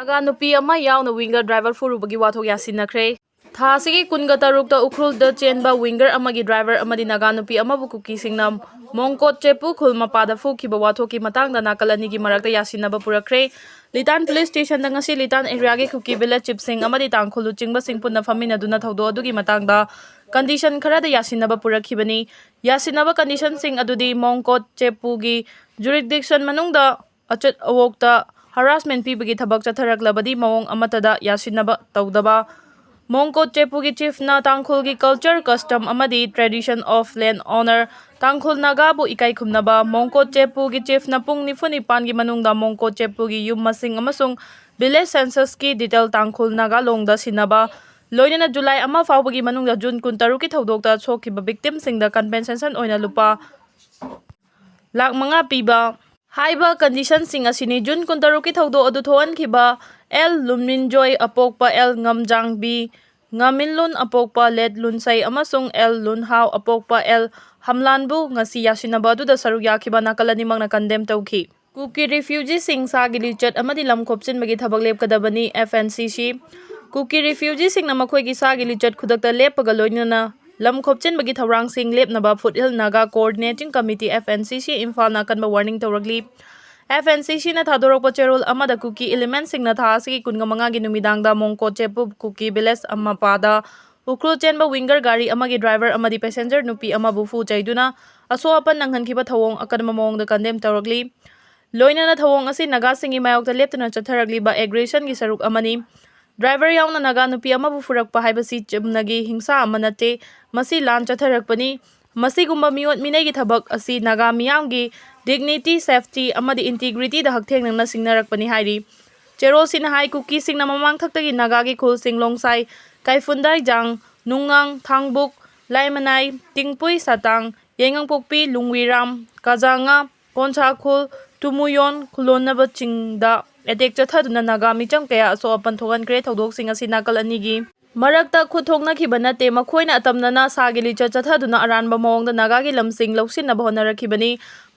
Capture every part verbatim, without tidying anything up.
ꯅꯥꯒꯥ ꯅꯨꯄꯤ ꯑꯃ ꯌꯥꯎꯅ winger driver ꯐꯨꯔꯨꯕꯒꯤ ꯋꯥꯊꯣꯛ ꯌꯥꯁꯤꯟꯅꯈ꯭ꯔꯦ꯫ ꯊꯥ ꯑꯁꯤꯒꯤ ꯀꯨꯟꯒ ꯇꯔꯨꯛꯇ ꯎꯈ꯭ꯔꯨꯜꯗ ꯆꯦꯟꯕ winger ꯑꯃꯒꯤ driver ꯑꯃꯗꯤ ꯅꯥꯒꯥ ꯅꯨꯄꯤ ꯑꯃꯕꯨ ꯀꯨꯀꯤꯁꯤꯡꯅ ꯃꯣꯡꯀꯣꯠ ꯆꯦꯄꯨ ꯈꯨꯜ ꯃꯄꯥꯗ ꯐꯨꯈꯤꯕ ꯋꯥꯊꯣꯛꯀꯤ ꯃꯇꯥꯡꯗ ꯅꯥꯀꯜ ꯑꯅꯤꯒꯤ ꯃꯔꯛꯇ ꯌꯥꯁꯤꯟꯅꯕ ꯄꯨꯔꯛꯈ꯭ꯔꯦ꯫ ꯂꯤꯇꯥꯟ police stationꯗ ꯉꯁꯤ ꯂꯤꯇꯥꯟ areaꯒꯤ ꯀꯨꯀꯤ village chiefꯁꯤꯡ ꯑꯃꯗꯤ ꯇꯥꯡꯈꯨꯜ ꯂꯨꯆꯤꯡꯕꯁꯤꯡ ꯄꯨꯟꯅ ꯐꯝꯃꯤꯟꯅꯗꯨꯅ ꯊꯧꯗꯣꯛ ꯑꯗꯨꯒꯤ ꯃꯇꯥꯡꯗ condition ꯈꯔꯗ ꯌꯥꯁꯤꯟꯅꯕ ꯄꯨꯔꯛꯈꯤꯕꯅꯤ꯫ ꯌꯥꯁꯤꯟꯅꯕ conditionꯁꯤꯡ ꯑꯗꯨꯗꯤ ꯃꯣꯡꯀꯣꯠ ꯆꯦꯄꯨꯒꯤ jurisdiction ꯃꯅꯨꯡꯗ ꯑꯆꯠ ꯑꯋꯣꯛꯇ harassment ꯄꯤꯕꯒꯤ ꯊꯕꯛ ꯆꯠꯊꯔꯛꯂꯕꯗꯤ ꯃꯑꯣꯡ ꯑꯃꯠꯇꯗ ꯌꯥꯁꯤꯟꯅꯕ ꯇꯧꯗꯕ, ꯃꯣꯡꯀꯣꯠ ꯆꯦꯄꯨꯒꯤ chiefꯅ ꯇꯥꯡꯈꯨꯜꯒꯤ culture, custom ꯑꯃꯗꯤ tradition of land owner ꯇꯥꯡꯈꯨꯜ ꯅꯥꯒꯥꯕꯨ ꯏꯀꯥꯏ ꯈꯨꯝꯅꯕ, ꯃꯣꯡꯀꯣꯠ ꯆꯦꯄꯨꯒꯤ chiefꯅ ꯄꯨꯡ ꯅꯤꯐꯨ ꯅꯤꯄꯥꯟꯒꯤ ꯃꯅꯨꯡꯗ ꯃꯣꯡꯀꯣꯠ ꯆꯦꯄꯨꯒꯤ ꯌꯨꯝ ꯃꯁꯤꯡ ꯑꯃꯁꯨꯡ village censusꯀꯤ detail ꯇꯥꯡꯈꯨꯜ ꯅꯥꯒꯥ ꯂꯣꯟꯗ ꯁꯤꯟꯅꯕ, ꯂꯣꯏꯅꯅ July ꯑꯃ ꯐꯥꯎꯕꯒꯤ ꯃꯅꯨꯡꯗ June ꯀꯨꯟꯇꯔꯨꯛꯀꯤ ꯊꯧꯗꯣꯛꯇ ꯁꯣꯛꯈꯤꯕ victimꯁꯤꯡꯗ compensation ꯑꯣꯏꯅ ꯂꯨꯄꯥ ꯂꯥꯈ ꯃꯉꯥ ꯄꯤꯕ ꯍꯥꯏꯕ conditionꯁꯤꯡ ꯑꯁꯤꯅꯤ꯫ June ꯀꯨꯟꯇꯔꯨꯛꯀꯤ ꯊꯧꯗꯣꯛ ꯑꯗꯨ ꯊꯣꯛꯍꯟꯈꯤꯕ ꯑꯦꯜ ꯂꯨꯟꯃꯤꯟꯖꯣꯏ ꯑꯄꯣꯛꯄ ꯑꯦꯜ ꯉꯝꯖꯥꯡꯕꯤ, ꯉꯥꯃꯤꯟꯂꯨꯟ ꯑꯄꯣꯛꯄ ꯂꯦꯠ ꯂꯨꯟꯁꯩ ꯑꯃꯁꯨꯡ ꯑꯦꯜ ꯂꯨꯟꯍꯥꯎ ꯑꯄꯣꯛꯄ ꯑꯦꯜ ꯍꯝꯂꯥꯟꯕꯨ ꯉꯁꯤ ꯌꯥꯁꯤꯟꯅꯕ ꯑꯗꯨꯗ ꯁꯔꯨꯛ ꯌꯥꯈꯤꯕ ꯅꯥꯀꯜ ꯑꯅꯤꯃꯛꯅ condemn ꯇꯧꯈꯤ꯫ ꯀꯨꯀꯤ refugeeꯁꯤꯡ ꯁꯥꯒꯤ ꯂꯤꯆꯠ ꯑꯃꯗꯤ ꯂꯝ ꯈꯣꯞꯆꯤꯟꯕꯒꯤ ꯊꯕꯛ ꯂꯦꯞꯀꯗꯕꯅꯤ, F N C C꯫ ꯀꯨꯀꯤ refugeeꯁꯤꯡꯅ ꯃꯈꯣꯏꯒꯤ ꯁꯥꯒꯤ ꯂꯤꯆꯠ ꯈꯨꯗꯛꯇ ꯂꯦꯞꯄꯒ ꯂꯣꯏꯅꯅ ꯂꯝ ꯈꯣꯞꯆꯤꯟꯕꯒꯤ ꯊꯧꯔꯥꯡꯁꯤꯡ ꯂꯦꯞꯅꯕ Foothill Naga Coordinating Committee, F N C C, ꯏꯝꯐꯥꯜꯅ ꯑꯀꯟꯕ warning ꯇꯧꯔꯛꯂꯤ꯫ F N C Cꯅ ꯊꯥꯗꯣꯔꯛꯄ ꯆꯦꯔꯣꯜ ꯑꯃꯗ ꯀꯨꯀꯤ elementꯁꯤꯡꯅ ꯊꯥ ꯑꯁꯤꯒꯤ ꯀꯨꯟꯃꯉꯥꯒꯤ ꯅꯨꯃꯤꯗꯥꯡꯗ ꯃꯣꯡꯀꯣꯠ ꯆꯦꯄꯨ ꯀꯨꯀꯤ village ꯃꯄꯥꯗ ꯎꯈ꯭ꯔꯨꯜ ꯆꯦꯟꯕ winger ꯒꯥꯔꯤ ꯑꯃꯒꯤ driver ꯑꯃꯗꯤ passenger ꯅꯨꯄꯤ ꯑꯃꯕꯨ ꯐꯨ ꯆꯩꯗꯨꯅ ꯑꯁꯣꯛ ꯑꯄꯟ ꯅꯪꯍꯟꯈꯤꯕ ꯊꯧꯑꯣꯡ ꯑꯀꯟꯕ ꯃꯑꯣꯡꯗ condemn ꯇꯧꯔꯛꯂꯤ꯫ ꯂꯣꯏꯅꯅ ꯊꯧꯑꯣꯡ ꯑꯁꯤ ꯅꯥꯒꯥꯁꯤꯡꯒꯤ ꯃꯥꯌꯣꯛꯇ ꯂꯦꯞꯇꯅ ꯆꯠꯊꯔꯛꯂꯤꯕ aggressionꯒꯤ ꯁꯔꯨꯛ ꯑꯃꯅꯤ꯫ Driver ꯌꯥꯎꯅ ꯅꯥꯒꯥ ꯅꯨꯄꯤ ꯑꯃꯕꯨ ꯐꯨꯔꯛꯄ ꯍꯥꯏꯕꯁꯤ ꯆꯨꯝꯅꯒꯤ ꯍꯤꯡꯁꯥ ꯑꯃ ꯅꯠꯇꯦ, ꯃꯁꯤ ꯂꯥꯟ ꯆꯠꯊꯔꯛꯄꯅꯤ꯫ ꯃꯁꯤꯒꯨꯝꯕ ꯃꯤꯑꯣꯠ ꯃꯤꯅꯩꯒꯤ ꯊꯕꯛ ꯑꯁꯤ ꯅꯥꯒꯥ ꯃꯤꯌꯥꯝꯒꯤ dignity, safety ꯑꯃꯗꯤ integrityꯗ ꯍꯛꯊꯦꯡꯅꯅ ꯁꯤꯡꯅꯔꯛꯄꯅꯤ ꯍꯥꯏꯔꯤ꯫ ꯆꯦꯔꯣꯜꯁꯤꯅ ꯍꯥꯏ, ꯀꯨꯀꯤꯁꯤꯡꯅ ꯃꯃꯥꯡꯊꯛꯇꯒꯤ ꯅꯥꯒꯥꯒꯤ ꯈꯨꯜꯁꯤꯡ ꯂꯣꯡꯁꯥꯏ, ꯀꯥꯏꯐꯨꯟꯗꯥꯏꯖꯥꯡ, ꯅꯨꯡꯉꯥꯡ, ꯊꯥꯡꯕꯨꯛ, ꯂꯥꯏꯃꯅꯥꯏ, ꯇꯤꯡꯄꯨꯏ ꯁꯥꯇꯥꯡ, ꯌꯥꯏꯉꯪꯄꯣꯛꯄꯤ, ꯂꯨꯡꯋꯤꯔꯥꯝ, ꯀꯥꯖꯥꯉꯥ, ꯀꯣꯟꯁꯥꯈꯨꯜ, ꯇꯨꯃꯨꯌꯣꯟ, ꯈꯨꯂꯣꯟꯅꯕꯁꯤꯡꯗ attack ꯆꯠꯊꯗꯨꯅ ꯅꯥꯒꯥ ꯃꯤꯆꯝ ꯀꯌꯥ ꯑꯁꯣꯛ ꯑꯄꯟ ꯊꯣꯛꯍꯟꯈ꯭ꯔꯦ꯫ ꯊꯧꯗꯣꯛꯁꯤꯡ ꯑꯁꯤ ꯅꯥꯀꯜ ꯑꯅꯤꯒꯤ ꯃꯔꯛꯇ ꯈꯨꯠ ꯊꯣꯛꯅꯈꯤꯕ ꯅꯠꯇꯦ꯫ ꯃꯈꯣꯏꯅ ꯑꯇꯝꯅꯅ ꯁꯥꯒꯤ ꯂꯤꯆꯠ ꯆꯠꯊꯗꯨꯅ ꯑꯔꯥꯟꯕ ꯃꯑꯣꯡꯗ ꯅꯥꯒꯥꯒꯤ ꯂꯝꯁꯤꯡ ꯂꯧꯁꯤꯟꯅꯕ ꯍꯣꯠꯅꯔꯛꯈꯤꯕꯅꯤ꯫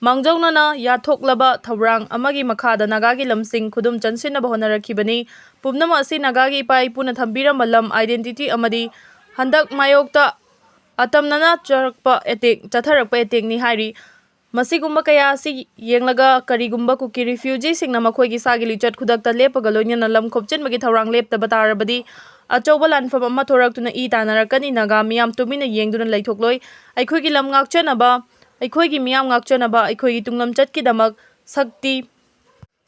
ꯃꯥꯡꯖꯧꯅꯅ ꯌꯥꯊꯣꯛꯂꯕ ꯊꯧꯔꯥꯡ ꯑꯃꯒꯤ ꯃꯈꯥꯗ ꯅꯥꯒꯥꯒꯤ ꯂꯝꯁꯤꯡ ꯈꯨꯗꯨꯝ ꯆꯟꯁꯤꯟꯅꯕ ꯍꯣꯠꯅꯔꯛꯈꯤꯕꯅꯤ꯫ ꯄꯨꯝꯅꯃꯛ ꯑꯁꯤ ꯅꯥꯒꯥꯒꯤ ꯏꯄꯥ ꯏꯄꯨꯅ ꯊꯝꯕꯤꯔꯝꯕ ꯂꯝ identity ꯑꯃꯗꯤ ꯍꯟꯗꯛ ꯃꯥꯌꯣꯛꯇ ꯑꯇꯝꯅꯅ ꯆꯔꯛꯄ attack, ꯆꯠꯊꯔꯛꯄ attackꯅꯤ ꯍꯥꯏꯔꯤ꯫ ꯃꯁꯤꯒꯨꯝꯕ ꯀꯌꯥ ꯑꯁꯤ ꯌꯦꯡꯂꯒ, ꯀꯔꯤꯒꯨꯝꯕ ꯀꯨꯀꯤ refugeeꯁꯤꯡꯅ ꯃꯈꯣꯏꯒꯤ ꯁꯥꯒꯤ ꯂꯤꯆꯠ ꯈꯨꯗꯛꯇ ꯂꯦꯞꯄꯒ ꯂꯣꯏꯅꯅ ꯂꯝ ꯈꯣꯞꯆꯤꯟꯕꯒꯤ ꯊꯧꯔꯥꯡ ꯂꯦꯞꯇꯕ ꯇꯥꯔꯕꯗꯤ, ꯑꯆꯧꯕ ꯂꯥꯟꯐꯝ ꯑꯃ ꯊꯣꯔꯛꯇꯨꯅ ꯏ ꯇꯥꯟꯅꯔꯛꯀꯅꯤ꯫ ꯅꯥꯒꯥ ꯃꯤꯌꯥꯝ ꯇꯨꯃꯤꯟꯅ ꯌꯦꯡꯗꯨꯅ ꯂꯩꯊꯣꯛꯂꯣꯏ꯫ ꯑꯩꯈꯣꯏꯒꯤ ꯂꯝ ꯉꯥꯛꯆꯅꯕ, ꯑꯩꯈꯣꯏꯒꯤ ꯃꯤꯌꯥꯝ ꯉꯥꯛꯆꯅꯕ, ꯑꯩꯈꯣꯏꯒꯤ ꯇꯨꯡꯂꯝꯆꯠꯀꯤꯗꯃꯛ ꯁꯛꯇꯤ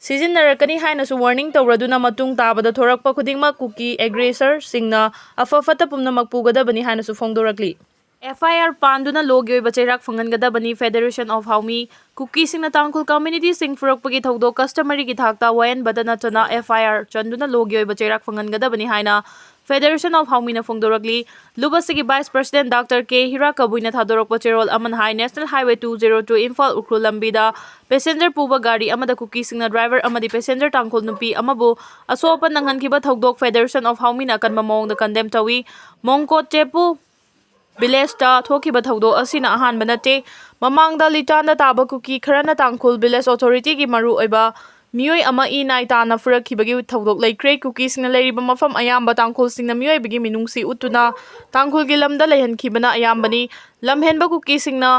ꯁꯤꯖꯤꯟꯅꯔꯛꯀꯅꯤ ꯍꯥꯏꯅꯁꯨ warning ꯇꯧꯔꯗꯨꯅ, ꯃꯇꯨꯡ ꯇꯥꯕꯗ ꯊꯣꯔꯛꯄ ꯈꯨꯗꯤꯡꯃꯛ ꯀꯨꯀꯤ aggressor ꯁꯤꯡꯅ ꯑꯐ ꯐꯠꯇ ꯄꯨꯝꯅꯃꯛ ꯄꯨꯒꯗꯕꯅꯤ ꯍꯥꯏꯅꯁꯨ ꯐꯣꯡꯗꯣꯔꯛꯂꯤ꯫ F I R ꯄꯥꯟꯗꯨꯅ ꯂꯣꯒꯤ ꯑꯣꯏꯕ ꯆꯩꯔꯥꯛ ꯐꯪꯍꯟꯒꯗꯕꯅꯤ꯫ Federation of Haumi ꯀꯨꯀꯤꯁꯤꯡꯅ ꯇꯥꯡꯈꯨꯜ communityꯁꯤꯡ ꯐꯨꯔꯛꯄꯒꯤ ꯊꯧꯗꯣꯛ customaryꯒꯤ ꯊꯥꯛꯇ ꯋꯥꯌꯦꯟꯕꯗ ꯅꯠꯇꯅ F I R ꯆꯟꯗꯨꯅ ꯂꯣꯒꯤ ꯑꯣꯏꯕ ꯆꯩꯔꯥꯛ ꯐꯪꯍꯟꯒꯗꯕꯅꯤ ꯍꯥꯏꯅ Federation of Haumiꯅ ꯐꯣꯡꯗꯣꯔꯛꯂꯤ꯫ ꯂꯨꯞ ꯑꯁꯤꯒꯤ vice president Doctor K ꯍꯤꯔꯥꯀꯕꯨꯏꯅ ꯊꯥꯗꯣꯔꯛꯄ ꯆꯦꯔꯣꯜ ꯑꯃꯅ ꯍꯥꯏ, National Highway two zero two Imphal Ukhrul ꯂꯝꯕꯤꯗ passenger ꯄꯨꯕ ꯒꯥꯔꯤ ꯑꯃꯗ ꯀꯨꯀꯤꯁꯤꯡꯅ driver ꯑꯃꯗꯤ passenger ꯇꯥꯡꯈꯨꯜ ꯅꯨꯄꯤ ꯑꯃꯕꯨ ꯑꯁꯣꯛ ꯑꯄꯟ ꯅꯪꯍꯟꯈꯤꯕ ꯊꯧꯗꯣꯛ Federation of Haumiꯅ ꯑꯀꯟꯕ ꯃꯑꯣꯡꯗ condemn ꯇꯧꯏ꯫ ꯃꯣꯡꯀꯣꯠ ꯆꯦꯄꯨ villageꯇ ꯊꯣꯛꯈꯤꯕ ꯊꯧꯗꯣꯛ ꯑꯁꯤꯅ ꯑꯍꯥꯟꯕ ꯅꯠꯇꯦ꯫ ꯃꯃꯥꯡꯗ ꯂꯤꯇꯥꯟꯗ ꯇꯥꯕ ꯀꯨꯀꯤ ꯈꯔꯅ ꯇꯥꯡꯈꯨꯜ village authorityꯒꯤ ꯃꯔꯨꯑꯣꯏꯕ ꯃꯤꯑꯣꯏ ꯑꯃ ꯏ ꯅꯥꯏ ꯇꯥꯅ ꯐꯨꯔꯛꯈꯤꯕꯒꯤ ꯊꯧꯗꯣꯛ ꯂꯩꯈ꯭ꯔꯦ꯫ ꯀꯨꯀꯤꯁꯤꯡꯅ ꯂꯩꯔꯤꯕ ꯃꯐꯝ ꯑꯌꯥꯝꯕ ꯇꯥꯡꯈꯨꯜꯁꯤꯡꯅ ꯃꯤꯑꯣꯏꯕꯒꯤ ꯃꯤꯅꯨꯡꯁꯤ ꯎꯠꯇꯨꯅ ꯇꯥꯡꯈꯨꯜꯒꯤ ꯂꯝꯗ ꯂꯩꯍꯟꯈꯤꯕꯅ ꯑꯌꯥꯝꯕꯅꯤ꯫ ꯂꯝꯍꯦꯟꯕ ꯀꯨꯀꯤꯁꯤꯡꯅ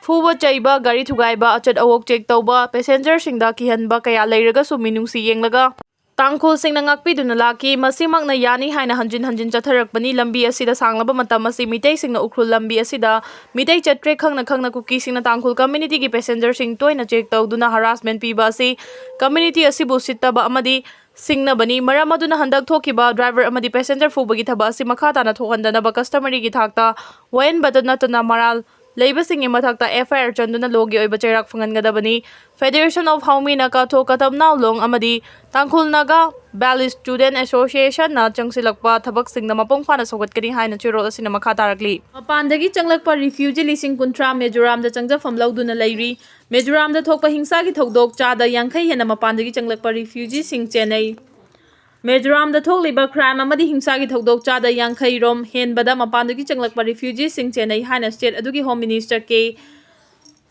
ꯐꯨꯕ ꯆꯩꯕ, ꯒꯥꯔꯤ ꯊꯨꯒꯥꯏꯕ, ꯑꯆꯠ ꯑꯋꯣꯛ check ꯇꯧꯕ, passengerꯁꯤꯡꯗ ꯀꯤꯍꯟꯕ ꯀꯌꯥ ꯂꯩꯔꯒꯁꯨ ꯃꯤꯅꯨꯡꯁꯤ ꯌꯦꯡꯂꯒ ꯇꯥꯡꯈꯨꯜꯁꯤꯡꯅ ꯉꯥꯛꯄꯤꯗꯨꯅ ꯂꯥꯛꯈꯤ꯫ ꯃꯁꯤꯃꯛꯅ ꯌꯥꯅꯤ ꯍꯥꯏꯅ ꯍꯟꯖꯤꯟ ꯍꯟꯖꯤꯟ ꯆꯠꯊꯔꯛꯄꯅꯤ꯫ ꯂꯝꯕꯤ ꯑꯁꯤꯗ ꯁꯥꯡꯂꯕ ꯃꯇꯝ ꯑꯁꯤ ꯃꯤꯇꯩꯁꯤꯡꯅ ꯎꯈ꯭ꯔꯨꯜ ꯂꯝꯕꯤ ꯑꯁꯤꯗ ꯃꯤꯇꯩ ꯆꯠꯇ꯭ꯔꯦ ꯈꯪꯅ ꯈꯪꯅ ꯀꯨꯀꯤꯁꯤꯡꯅ ꯇꯥꯡꯈꯨꯜ communityꯒꯤ passengerꯁꯤꯡ ꯇꯣꯏꯅ check ꯇꯧꯗꯨꯅ harassment ꯄꯤꯕ ꯑꯁꯤ community ꯑꯁꯤꯕꯨ ꯁꯤꯠꯇꯕ ꯑꯃꯗꯤ ꯁꯤꯡꯅꯕꯅꯤ꯫ ꯃꯔꯝ ꯑꯗꯨꯅ ꯍꯟꯗꯛ ꯊꯣꯛꯈꯤꯕ driver ꯑꯃꯗꯤ passenger ꯐꯨꯕꯒꯤ ꯊꯕꯛ ꯑꯁꯤ ꯃꯈꯥ ꯇꯥꯅ ꯊꯣꯛꯍꯟꯗꯅꯕ customaryꯒꯤ ꯊꯥꯛꯇ ꯋꯥꯌꯦꯟꯕꯗ ꯅꯠꯇꯅ ꯃꯔꯥꯜ ꯂꯩꯕꯁꯤꯡꯒꯤ ꯃꯊꯛꯇ F I R ꯆꯟꯗꯨꯅ ꯂꯣꯒꯤ ꯑꯣꯏꯕ ꯆꯩꯔꯥꯛ ꯐꯪꯍꯟꯒꯗꯕꯅꯤ꯫ Federation of ꯍꯥꯎꯃꯤꯅ ꯀꯥꯊꯣꯛ ꯀꯇꯝꯅꯥꯎ ꯂꯣꯡ ꯑꯃꯗꯤ ꯇꯥꯡꯈꯨꯜ ꯅꯥꯒꯥ Valley Student Associationꯅ ꯆꯪꯁꯤꯜꯂꯛꯄ ꯊꯕꯛꯁꯤꯡꯗ ꯃꯄꯨꯡ ꯐꯥꯅ ꯁꯧꯒꯠꯀꯅꯤ ꯍꯥꯏꯅ ꯆꯦꯔꯣꯜ ꯑꯁꯤꯅ ꯃꯈꯥ ꯇꯥꯔꯛꯂꯤ꯫ ꯃꯄꯥꯟꯗꯒꯤ ꯆꯪꯂꯛꯄ refugee ꯂꯤꯁꯤꯡ ꯀꯨꯟꯊ꯭ꯔꯥ ꯃꯤꯖꯣꯔꯥꯝꯗ ꯆꯪꯖꯐꯝ ꯂꯧꯗꯨꯅ ꯂꯩꯔꯤ꯫ ꯃꯤꯖꯣꯔꯥꯝꯗ ꯊꯣꯛꯄ ꯍꯤꯡꯁꯥꯒꯤ ꯊꯧꯗꯣꯛ ꯆꯥꯗ ꯌꯥꯡꯈꯩ ꯍꯦꯟꯅ ꯃꯄꯥꯟꯗꯒꯤ ꯆꯪꯂꯛꯄ refugeeꯁꯤꯡ ꯆꯦꯟꯅꯩ꯫ ꯃꯤꯖꯣꯔꯥꯝꯗ ꯊꯣꯛꯂꯤꯕ ꯀ꯭ꯔꯥꯏꯝ ꯑꯃꯗꯤ ꯍꯤꯡꯁꯥꯒꯤ ꯊꯧꯗꯣꯛ ꯆꯥꯗ ꯌꯥꯡꯈꯩ ꯔꯣꯝ ꯍꯦꯟꯕꯗ ꯃꯄꯥꯟꯗꯒꯤ ꯆꯪꯂꯛꯄ ꯔꯤꯐ꯭ꯌꯨꯖꯤꯁꯤꯡ ꯆꯦꯟꯅꯩ ꯍꯥꯏꯅ ꯁ꯭ꯇꯦꯠ ꯑꯗꯨꯒꯤ ꯍꯣꯝ ꯃꯤꯅꯤꯁꯇꯔ ꯀꯦ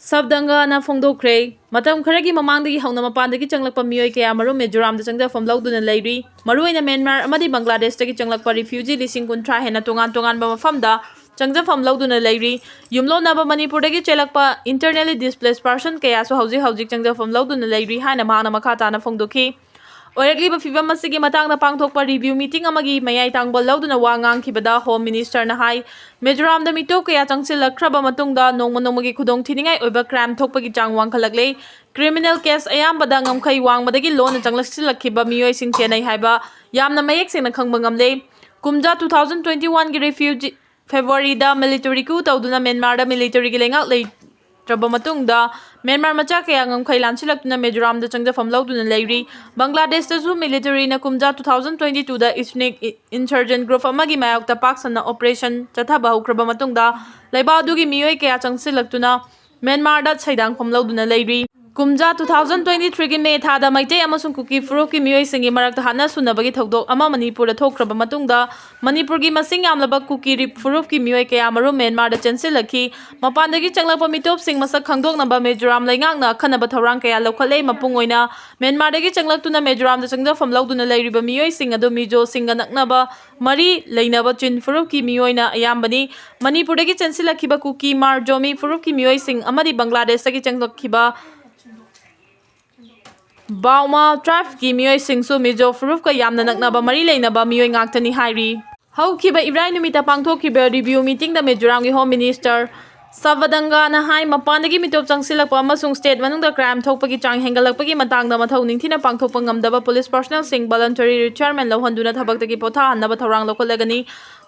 ꯁꯕꯗꯪꯒꯅ ꯐꯣꯡꯗꯣꯛꯈ꯭ꯔꯦ꯫ ꯃꯇꯝ ꯈꯔꯒꯤ ꯃꯃꯥꯡꯗꯒꯤ ꯍꯧꯅ ꯃꯄꯥꯟꯗꯒꯤ ꯆꯪꯂꯛꯄ ꯃꯤꯑꯣꯏ ꯀꯌꯥ ꯃꯔꯨꯝ ꯃꯤꯖꯣꯔꯥꯝꯗ ꯆꯪꯖꯐꯝ ꯂꯧꯗꯨꯅ ꯂꯩꯔꯤ꯫ ꯃꯔꯨꯑꯣꯏꯅ ꯃ꯭ꯌꯥꯟꯃꯥꯔ ꯑꯃꯗꯤ ꯕꯪꯒ꯭ꯂꯥꯗꯦꯁꯇꯒꯤ ꯆꯪꯂꯛꯄ ꯔꯤꯐ꯭ꯌꯨꯖꯤ ꯂꯤꯁꯤꯡ ꯀꯨꯟꯊ꯭ꯔꯥ ꯍꯦꯟꯅ ꯇꯣꯉꯥꯟ ꯇꯣꯉꯥꯟꯕ ꯃꯐꯝꯗ ꯆꯪꯖꯐꯝ ꯂꯧꯗꯨꯅ ꯂꯩꯔꯤ꯫ ꯌꯨꯝꯂꯣꯟꯅꯕ ꯃꯅꯤꯄꯨꯔꯗꯒꯤ ꯆꯦꯜꯂꯛꯄ internally displaced person ꯀꯌꯥꯁꯨ ꯍꯧꯖꯤꯛ ꯍꯧꯖꯤꯛ ꯆꯪꯖꯐꯝ ꯂꯧꯗꯨꯅ ꯂꯩꯔꯤ ꯍꯥꯏꯅ ꯃꯍꯥꯛꯅ ꯃꯈꯥ ꯇꯥꯅ ꯐꯣꯡꯗꯣꯛꯈꯤ꯫ ꯑꯣꯏꯔꯛꯂꯤꯕ ꯐꯤꯕꯝ ꯑꯁꯤꯒꯤ ꯃꯇꯥꯡꯗ ꯄꯥꯡꯊꯣꯛꯄ ꯔꯤꯚ꯭ꯌꯨ ꯃꯤꯇꯤꯡ ꯑꯃꯒꯤ ꯃꯌꯥꯏ ꯇꯥꯡꯕ ꯂꯧꯗꯨꯅ ꯋꯥ ꯉꯥꯡꯈꯤꯕꯗ ꯍꯣꯝ ꯃꯤꯅꯤꯁꯇꯔꯅ ꯍꯥꯏ, ꯃꯤꯖꯣꯔꯥꯝꯗ ꯃꯤꯇꯣꯞ ꯀꯌꯥ ꯆꯪꯁꯤꯜꯂꯛꯈ꯭ꯔꯕ ꯃꯇꯨꯡꯗ ꯅꯣꯡꯃ ꯅꯣꯡꯃꯒꯤ ꯈꯨꯗꯣꯡꯊꯤꯅꯤꯡꯉꯥꯏ ꯑꯣꯏꯕ ꯀ꯭ꯔꯥꯏꯝ ꯊꯣꯛꯄꯒꯤ ꯆꯥꯡ ꯋꯥꯡꯈꯠꯂꯛꯂꯦ꯫ ꯀ꯭ꯔꯤꯃꯤꯅꯦꯜ ꯀꯦꯁ ꯑꯌꯥꯝꯕꯗ ꯉꯝꯈꯩ ꯋꯥꯡꯃꯗꯒꯤ ꯂꯣꯟꯅ ꯆꯪꯂꯛꯁꯤꯜꯂꯛꯈꯤꯕ ꯃꯤꯑꯣꯏꯁꯤꯡ ꯆꯦꯟꯅꯩ ꯍꯥꯏꯕ ꯌꯥꯝꯅ ꯃꯌꯦꯛ ꯁꯦꯡꯅ ꯈꯪꯕ ꯉꯝꯂꯦ꯫ ꯀꯨꯝꯖꯥ two thousand twenty one ꯒꯤ ꯔꯤꯐ꯭ꯌꯨꯖꯤ ꯐꯦꯕ꯭ꯔꯨꯋꯥꯔꯤꯗ ꯃꯤꯂꯤꯇꯔꯤ ꯀꯨ ꯇꯧꯗꯨꯅ ꯃ꯭ꯌꯥꯟꯃꯥꯔꯗ ꯃꯤꯂꯤꯇꯔꯤꯒꯤ ꯂꯩꯉꯥꯛ ꯂꯩꯇ꯭ꯔꯕ ꯃꯇꯨꯡꯗ ꯃ꯭ꯌꯥꯟꯃꯥꯔ ꯃꯆꯥ ꯀꯌꯥ ꯉꯝꯈꯩ ꯂꯥꯟꯁꯤꯜꯂꯛꯇꯨꯅ ꯃꯤꯖꯣꯔꯥꯝꯗ ꯆꯪꯖꯐꯝ ꯂꯧꯗꯨꯅ ꯂꯩꯔꯤ꯫ ꯕꯪꯒ꯭ꯂꯥꯗꯦꯁꯇꯁꯨ ꯃꯤꯂꯤꯇꯔꯤꯅ ꯀꯨꯝꯖꯥ two thousand twenty two ꯗ ꯏꯊꯅꯤꯛ ꯏꯟꯁꯔꯖꯦꯟ ꯒ꯭ꯔꯨꯞ ꯑꯃꯒꯤ ꯃꯥꯌꯣꯛꯇ ꯄꯥꯛ ꯁꯟꯅ ꯑꯣꯄꯔꯦꯁꯟ ꯆꯠꯊꯕ ꯍꯧꯈ꯭ꯔꯕ ꯃꯇꯨꯡꯗ ꯂꯩꯕꯥꯛ ꯑꯗꯨꯒꯤ ꯃꯤꯑꯣꯏ ꯀꯌꯥ ꯆꯪꯁꯤꯜꯂꯛꯇꯨꯅ ꯃ꯭ꯌꯥꯟꯃꯥꯔꯗ ꯁꯩꯗꯥꯡꯐꯝ ꯂꯧꯗꯨꯅ ꯂꯩꯔꯤ꯫ ꯀꯨꯝꯖꯥ two thousand twenty three ꯒꯤ ꯃꯦ ꯊꯥꯗ ꯃꯩꯇꯩ ꯑꯃꯁꯨꯡ ꯀꯨꯀꯤ ꯐꯨꯔꯨꯞꯀꯤ ꯃꯤꯑꯣꯏꯁꯤꯡꯒꯤ ꯃꯔꯛꯇ ꯍꯥꯠꯅ ꯁꯨꯅꯕꯒꯤ ꯊꯧꯗꯣꯛ ꯑꯃ ꯃꯅꯤꯄꯨꯔꯗ ꯊꯣꯛꯈ꯭ꯔꯕ ꯃꯇꯨꯡꯗ ꯃꯅꯤꯄꯨꯔꯒꯤ ꯃꯁꯤꯡ ꯌꯥꯝꯂꯕ ꯀꯨꯀꯤ ꯔꯤ-, ꯐꯨꯔꯨꯞꯀꯤ ꯃꯤꯑꯣꯏ ꯀꯌꯥ ꯃꯔꯨꯝ ꯃ꯭ꯌꯥꯟꯃꯥꯔꯗ ꯆꯦꯟꯁꯤꯜꯂꯛꯈꯤ꯫ ꯃꯄꯥꯟꯗꯒꯤ ꯆꯪꯂꯛꯄ ꯃꯤꯇꯣꯞꯁꯤꯡ ꯃꯁꯛ ꯈꯪꯗꯣꯛꯅꯕ ꯃꯤꯖꯣꯔꯥꯝ ꯂꯩꯉꯥꯛꯅ ꯑꯈꯟꯅꯕ ꯊꯧꯔꯥꯡ ꯀꯌꯥ ꯂꯧꯈꯠꯂꯦ꯫ ꯃꯄꯨꯡ ꯑꯣꯏꯅ ꯃ꯭ꯌꯥꯟꯃꯥꯔꯗꯒꯤ ꯆꯪꯂꯛꯇꯨꯅ ꯃꯤꯖꯣꯔꯥꯝꯗ ꯆꯪꯖꯐꯝ ꯂꯧꯗꯨꯅ ꯂꯩꯔꯤꯕ ꯃꯤꯑꯣꯏꯁꯤꯡ ꯑꯗꯨ ꯃꯤꯖꯣꯁꯤꯡꯒ ꯅꯛꯅꯕ ꯃꯔꯤ ꯂꯩꯅꯕ ꯆꯤꯟ ꯐꯨꯔꯨꯞꯀꯤ ꯃꯤꯑꯣꯏꯅ ꯑꯌꯥꯝꯕꯅꯤ꯫ ꯃꯅꯤꯄꯨꯔꯗꯒꯤ ꯆꯦꯟꯁꯤꯜꯂꯛꯈꯤꯕ ꯀꯨꯀꯤ, ꯃꯥꯔ, ꯖꯣꯃꯤ ꯐꯨꯔꯨꯞꯀꯤ ꯃꯤꯑꯣꯏꯁꯤꯡ ꯑꯃꯗꯤ ꯕꯪꯒ꯭ꯂꯥꯗꯦꯁꯇꯒꯤ ꯆꯪꯂꯛꯈꯤꯕ ꯕꯥꯎꯃꯥ ꯇ꯭ꯔꯥꯏꯕꯀꯤ ꯃꯤꯑꯣꯏꯁꯤꯡꯁꯨ ꯃꯤꯖꯣ ꯐꯨꯔꯨꯞꯀ ꯌꯥꯝꯅ ꯅꯛꯅꯕ ꯃꯔꯤ ꯂꯩꯅꯕ ꯃꯤꯑꯣꯏ ꯉꯥꯛꯇꯅꯤ ꯍꯥꯏꯔꯤ꯫ ꯍꯧꯈꯤꯕ ꯏꯔꯥꯏ ꯅꯨꯃꯤꯠꯇ ꯄꯥꯡꯊꯣꯛꯈꯤꯕ ꯔꯤꯚ꯭ꯌꯨ ꯃꯤꯇꯤꯡꯗ ꯃꯤꯖꯣꯔꯥꯝꯒꯤ ꯍꯣꯝ ꯃꯤꯅꯤꯁꯇꯔ ꯁꯕꯗꯪꯒꯥꯅ ꯍꯥꯏ, ꯃꯄꯥꯟꯗꯒꯤ ꯃꯤꯇꯣꯞ ꯆꯪꯁꯤꯜꯂꯛꯄ ꯑꯃꯁꯨꯡ ꯁ꯭ꯇꯦꯠ ꯃꯅꯨꯡꯗ ꯀ꯭ꯔꯥꯏꯝ ꯊꯣꯛꯄꯒꯤ ꯆꯥꯡ ꯍꯦꯟꯒꯠꯂꯛꯄꯒꯤ ꯃꯇꯥꯡꯗ ꯃꯊꯧ ꯅꯤꯡꯊꯤꯅ ꯄꯥꯡꯊꯣꯛꯄ ꯉꯝꯗꯕ ꯄꯨꯂꯤꯁ ꯄꯔꯁꯅꯦꯜꯁꯤꯡ, ꯚꯣꯂꯨꯟꯇꯔꯤ ꯔꯤꯇꯥꯌꯔꯃꯦꯟ ꯂꯧꯍꯟꯗꯨꯅ ꯊꯕꯛꯇꯒꯤ ꯄꯣꯊꯥꯍꯟꯅꯕ ꯊꯧꯔꯥꯡ ꯂꯧꯈꯠꯂꯒꯅꯤ꯫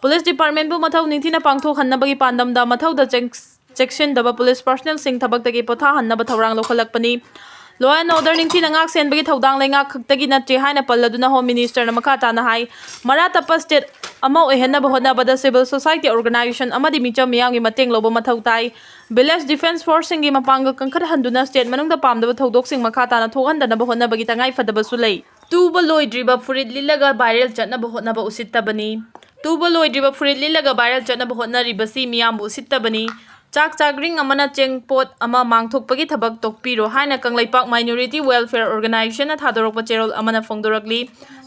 ꯄꯨꯂꯤꯁ ꯗꯤꯄꯥꯔꯠꯃꯦꯟꯕꯨ ꯃꯊꯧ ꯅꯤꯡꯊꯤꯅ ꯄꯥꯡꯊꯣꯛꯍꯟꯅꯕꯒꯤ ꯄꯥꯟꯗꯝꯗ ꯃꯊꯧꯗ ꯆꯦꯛ-, ꯆꯦꯛꯁꯤꯟꯗꯕ ꯄꯨꯂꯤꯁ ꯄꯔꯁꯅꯦꯜꯁꯤꯡ ꯊꯕꯛꯇꯒꯤ ꯄꯣꯊꯥꯍꯟꯅꯕ ꯊꯧꯔꯥꯡ ꯂꯧꯈꯠꯂꯛꯄꯅꯤ꯫ Law and order ꯅꯤꯡꯊꯤꯅ ꯉꯥꯛ ꯁꯦꯟꯕꯒꯤ ꯊꯧꯗꯥꯡ ꯂꯩꯉꯥꯛ ꯈꯛꯇꯒꯤ ꯅꯠꯇꯦ ꯍꯥꯏꯅ ꯄꯜꯂꯗꯨꯅ ꯍꯣꯝ ꯃꯤꯅꯤꯁꯇꯔꯅ ꯃꯈꯥ ꯇꯥꯅ ꯍꯥꯏ, ꯃꯔꯥ ꯇꯞꯄ ꯁ꯭ꯇꯦꯠ ꯑꯃ ꯑꯣꯏꯍꯟꯅꯕ ꯍꯣꯠꯅꯕꯗ ꯁꯤꯚꯤꯜ ꯁꯣꯁꯥꯏꯇꯤ ꯑꯣꯔꯒꯅꯥꯏꯖꯦꯁꯟ ꯑꯃꯗꯤ ꯃꯤꯆꯝ ꯃꯤꯌꯥꯝꯒꯤ ꯃꯇꯦꯡ ꯂꯧꯕ ꯃꯊꯧ ꯇꯥꯏ꯫ ꯚꯤꯂꯦꯖ ꯗꯤꯐꯦꯟꯁ ꯐꯣꯔꯁꯁꯤꯡꯒꯤ ꯃꯄꯥꯡꯒꯜ ꯀꯟꯈꯠꯍꯟꯗꯨꯅ ꯁ꯭ꯇꯦꯠ ꯃꯅꯨꯡꯗ ꯄꯥꯝꯗꯕ ꯊꯧꯗꯣꯛꯁꯤꯡ ꯃꯈꯥ ꯇꯥꯅ ꯊꯣꯛꯍꯟꯗꯅꯕ ꯍꯣꯠꯅꯕꯒꯤ ꯇꯉꯥꯏ ꯐꯗꯕꯁꯨ ꯂꯩ꯫ ꯇꯨꯕ ꯂꯣꯏꯗ꯭ꯔꯤꯕ ꯐꯨꯔꯤꯠ ꯂꯤꯠꯂꯒ viral ꯆꯠꯅꯕ ꯍꯣꯠꯅꯕ ꯎꯁꯤꯠꯇꯕꯅꯤ꯫ ꯇꯨꯕ ꯂꯣꯏꯗ꯭ꯔꯤꯕ ꯐꯨꯔꯤꯠ ꯂꯤꯠꯂꯒ viral ꯆꯠꯅꯕ ꯍꯣꯠꯅꯔꯤꯕꯁꯤ ꯃꯤꯌꯥꯝꯕꯨ ꯎꯁꯤꯠꯇꯕꯅꯤ꯫ ꯆꯥꯛ ꯆꯥꯛꯔꯤꯡ ꯑꯃꯅ ꯆꯦꯡꯄꯣꯠ ꯑꯃ ꯃꯥꯡꯊꯣꯛꯄꯒꯤ ꯊꯕꯛ ꯇꯣꯛꯄꯤꯔꯣ ꯍꯥꯏꯅ ꯀꯪꯂꯩꯄꯥꯛ Minority Welfare Organizationꯅ ꯊꯥꯗꯣꯔꯛꯄ ꯆꯦꯔꯣꯜ ꯑꯃꯅ ꯐꯣꯡꯗꯣꯔꯛꯂꯤ꯫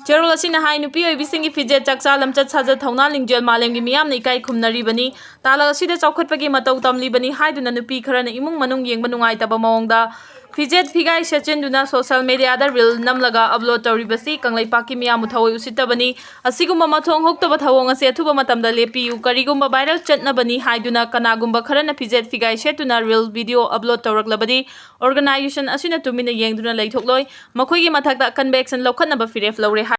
ꯆꯦꯔꯣꯜ ꯑꯁꯤꯅ ꯍꯥꯏ, ꯅꯨꯄꯤ ꯑꯣꯏꯕꯤꯁꯤꯡꯒꯤ ꯐꯤꯖꯦꯠ, ꯆꯥꯛꯆꯥ, ꯂꯝꯆꯠ ꯁꯥꯖꯠ, ꯊꯧꯅꯥ ꯂꯤꯡꯖꯦꯜ ꯃꯥꯂꯦꯝꯒꯤ ꯃꯤꯌꯥꯝꯅ ꯏꯀꯥꯏ ꯈꯨꯝꯅꯔꯤꯕꯅꯤ꯫ ꯇꯥꯂꯛ ꯑꯁꯤꯗ ꯆꯥꯎꯈꯠꯄꯒꯤ ꯃꯇꯧ ꯇꯝꯂꯤꯕꯅꯤ ꯍꯥꯏꯗꯨꯅ ꯅꯨꯄꯤ ꯈꯔꯅ ꯏꯃꯨꯡ ꯃꯅꯨꯡ ꯌꯦꯡꯕ ꯅꯨꯡꯉꯥꯏꯇꯕ ꯃꯑꯣꯡꯗ ꯐꯤꯖꯦꯠ ꯐꯤꯒꯥꯏ ꯁꯦꯠꯆꯤꯟꯗꯨꯅ social mediaꯗ reel ꯅꯝꯂꯒ upload ꯇꯧꯔꯤꯕꯁꯤ ꯀꯪꯂꯩꯄꯥꯛꯀꯤ ꯃꯤꯌꯥꯝꯕꯨ ꯊꯑꯣꯏ ꯎꯁꯤꯠꯇꯕꯅꯤ꯫ ꯑꯁꯤꯒꯨꯝꯕ ꯃꯊꯣꯡ ꯍꯨꯛꯇꯕ ꯊꯧꯑꯣꯡ ꯑꯁꯤ ꯑꯊꯨꯕ ꯃꯇꯝꯗ ꯂꯦꯞꯄꯤꯌꯨ꯫ ꯀꯔꯤꯒꯨꯝꯕ viral ꯆꯠꯅꯕꯅꯤ ꯍꯥꯏꯗꯨꯅ ꯀꯅꯥꯒꯨꯝꯕ ꯈꯔꯅ ꯐꯤꯖꯦꯠ ꯐꯤꯒꯥꯏ ꯁꯦꯠꯇꯨꯅ reel video upload ꯇꯧꯔꯛꯂꯕꯗꯤ organization ꯑꯁꯤꯅ ꯇꯨꯃꯤꯟꯅ ꯌꯦꯡꯗꯨꯅ ꯂꯩꯊꯣꯛꯂꯣꯏ꯫ ꯃꯈꯣꯏꯒꯤ ꯃꯊꯛꯇ ꯑꯀꯟꯕ action ꯂꯧꯈꯠꯅꯕ ꯐꯤꯔꯦꯞ ꯂꯧꯔꯦ ꯍꯥꯏ꯫